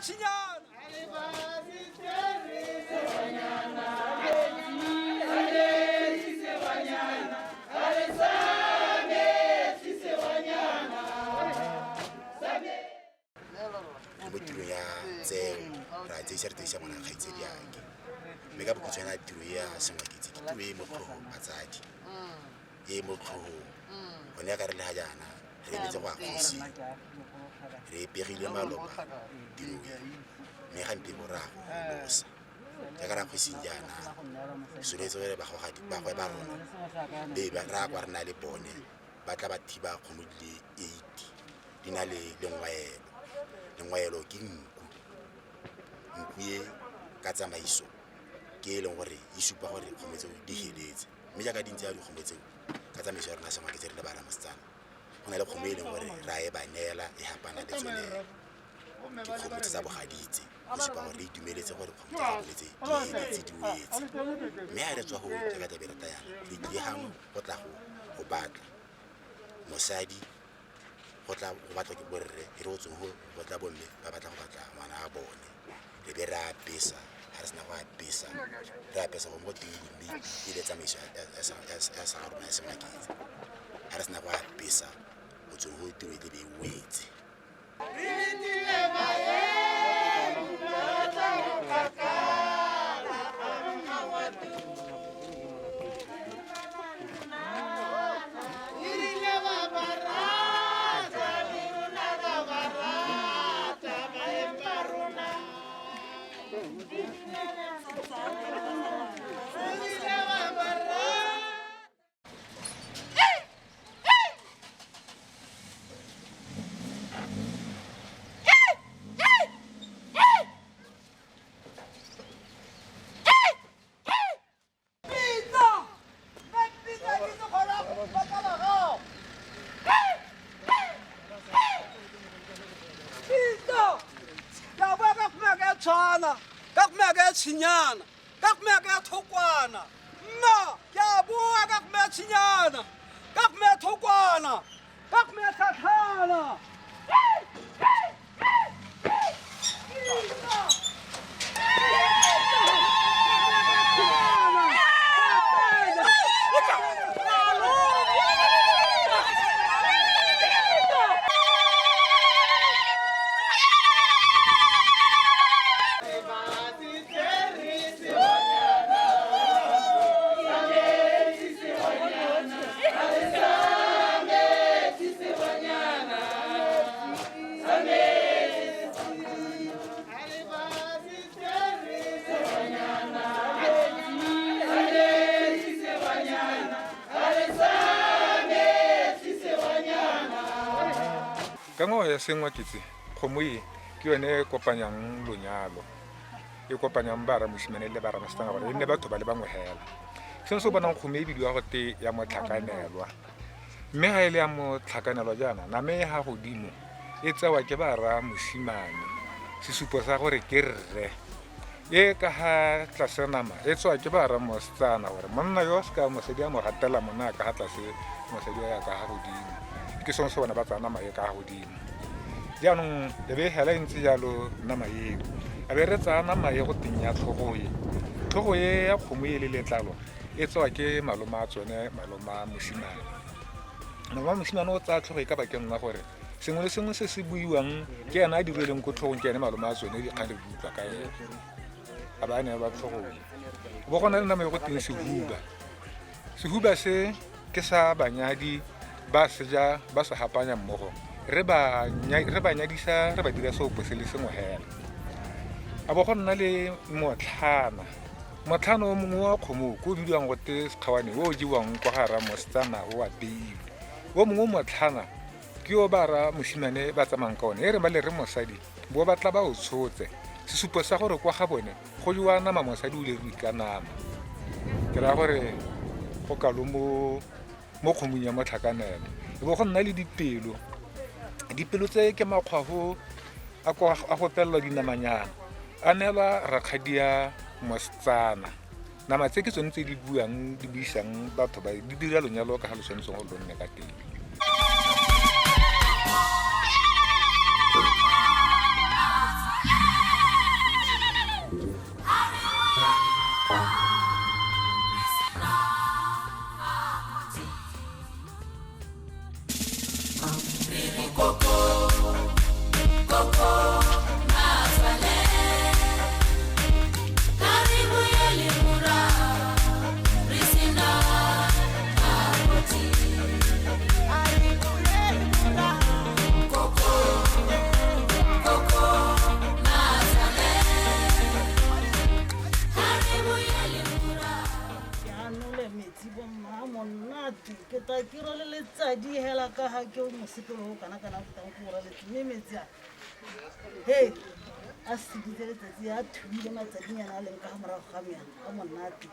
tshinyana. Mo tirong ya tseo ra tseisa re tseisa ngwana kgaitsedi ake, mme ka bokhutshwane tiro e ya sengwaketse ke tiro e mo tlhogong batsadi, e mo tlhogong gone ya ka re le ga jaana re emetse go a kgosing, re e pegile maloba tiro e, mme gampieno re a go losa jaaka re a kgosing jaana. Soletse gore bagogadi bagwe ba rona be ba re a kwa re na le bone ba tla ba thiba kgomo di le 8 di na le lengwaelo. Lengwaelo ke nku, nku e ka tsamaiso ke e leng gore e supa gore kgomo tseo di heletse, mme jaaka di ntse ya dikgomo tseo ka tsamaiso ya rona sengwaketse re le bana mosetsana go na le kgomo e leng gore ra e ba neela e hapana le tsone dikgomo tse tsa bogaditse go supa gore re itumeletse gore kgomo tse tsa bone tse di heletse di wetse. Mme ga re tswa go jaaka tabe re tayana re tlile gangwe go tla go batla mosadi, go tla go batla ke borre, e re go tsweng go tla bomme ba batla go batla ngwana wa bone, re be re apesa. Ga re sena go apesa, re apesa go mo teng mme e le tsamaiso ya sa rona ya sengwaketse. Ga re sena go apesa go tsweng go tiro e tle be e wetse. Tshwana ka go ya tshinyana, ka go ya thokwana. Mma ke a boa ka go ya tshinyana, ka go ya thokwana, ka go ya tlhatlhana. Ka ngwao ya sengwaketse kgomo e ke yone e kopanyang lonyalo, e kopanyang bara mosimane le bara mosetsana gore e nne batho ba le bangwe hela. Seno se o bonang kgomo e bidiwa gote ya motlhakanelwa, mme ga e le ya motlhakanelwa jaana name e ga godimo e tsewa ke bara mosimane, sesupo sa gore ke rre. E ka ga tlase nama e tswa ke bara mosetsana gore monna yo se ka mosadi a mo gatela monna a ka ga tlase, mosadi o ya ka ga godimo. Ke sone se bona ba tsaya nama e ka ga godimo. Jaanong e be e hela e ntse jalo nama eo, a be re tsaya nama e go teng ya tlhogo e, tlhogo e ya kgomo e le letlalo e tsewa ke malome a tsone, malome a mosimane. Malome a mosimane o tsaya tlhogo e ka bakeng la gore sengwe le sengwe se se buiwang ke ena a dirileng ko tlhogong, ke ene malome a tsone, dikgang re di utlwa ka ene, a ba a neelwa tlhogong. Bo go na le nama e go teng sehuba. Sehuba se ke sa banyadi ba seja ba se hapanya mmogo, re ba nyadisa re ba dira seopo se le sengwe hela. A bo go nna le motlhana, motlhana o mongwe wa kgomo ko o bidiwang gote sekgawane, o o jewang kwa ga ramosetsana o apeilwe. O mongwe motlhana ke o ba ra mosimane ba tsamayang ka one, e re ba lere mosadi bo batla ba o tshotse, sesupo sa gore kwa ga bone go jewa nama, mosadi o lerilwe ka nama. Ke raya gore go kalo mo kgomong ya motlhakanelo. E bo go nna le dipelo, dipelo tse ke makgwafo a go pelelwa dinamanyana, a neelwa rakgadi ya mosetsana. Nama tse ke tsone tse di buang di buisang batho ba di dira lonyalo ka ga lo tshwanetseng gore lo nne ka teng. Di hela ka ga ke mosepele o kana-kana o fetang ko raletse, mme metsi a he a seditse letsatsi a thubile matsatsinyana a leng ka ga morago ga meana a monate.